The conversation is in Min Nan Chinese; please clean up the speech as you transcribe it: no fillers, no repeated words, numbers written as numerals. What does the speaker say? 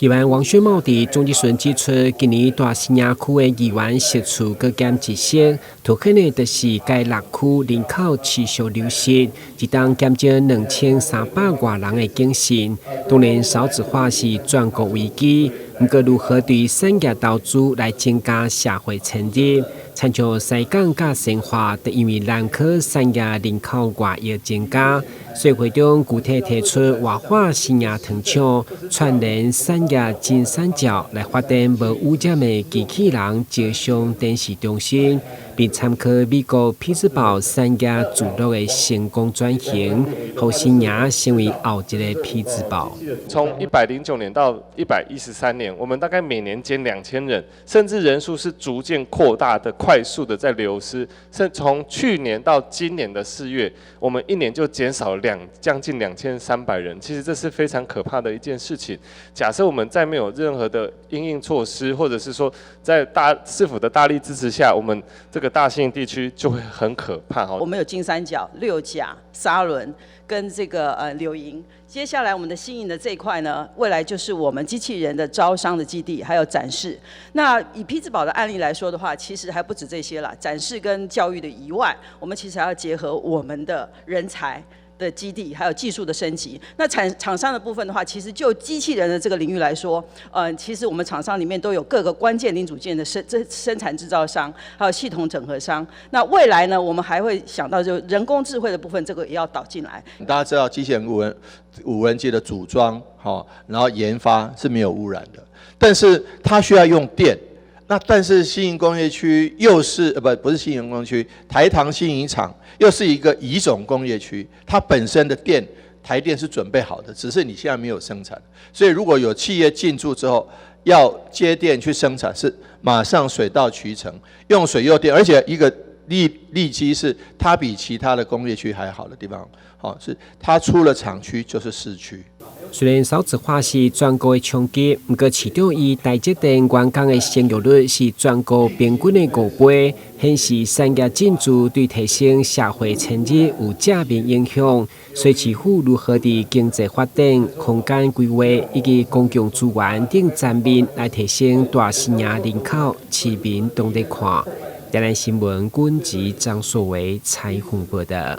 議員王宣茂佇總質詢指出，今年大新營區的議員席次閣減一席，凸顯的就是該六區人口持續流失，一冬減少2300外人的警訊。當然，少子化是全國危機，毋過如何對產業投資來增加社會遷入？親像西港佮善化，就因為南科產業人口外溢增加，所以會長具體提出活化新營糖廠，串聯產業金三角來發展無污染的機器人招商展示中心，並參考美國匹茲堡產業聚落的成功轉型，予新營成為後一个匹茲堡。從109年到113年，我們大概每年減2000人，甚至人數是逐漸擴大的、快速的在流失。甚從去年到今年的4月，我們一年就減少將近2300人。其實這是非常可怕的一件事情。假設我們再沒有任何的因應措施，或者是說在大市府的大力支持下，我們這個大新營地區就會很可怕。我們有金三角、六甲、沙崙跟這個柳營。接下來我們的新營的這一塊呢，未來就是我們機器人的招商的基地，還有展示。那以匹茲堡的案例來說的話，其實還不止這些啦，展示跟教育的以外，我們其實還要結合我們的人才的基地，還有技術的升級。那廠商的部分的話，其實就機器人的這個領域來說，其實我們廠商裡面都有各個關鍵零組件的生產製造商，還有系統整合商。那未來呢，我們還會想到就人工智慧的部分，這個也要導進來。大家知道機器人無人機的組裝，然後研發是沒有污染的，但是它需要用電。那但是新營工業區又是不是新營工業區，台糖新營廠又是一個乙種工業區，它本身的電台電是準備好的，只是你現在沒有生產。所以如果有企業進駐之後，要接電去生產，是馬上水到渠成，用水用電，而且一個利基是它比其他的工業區還好的地方，好是它出了廠區就是市區。雖然少子化是全國的衝擊，毋過市長以台積電員工的生育率是全國平均的5倍，顯示產業進駐對提升社會遷入有正面影響。所以市府如何佇經濟發展、空間規劃以及公共資源等層面來提升大新營人口，市民攏咧看。台南新聞，君吉張碩維採訪報道。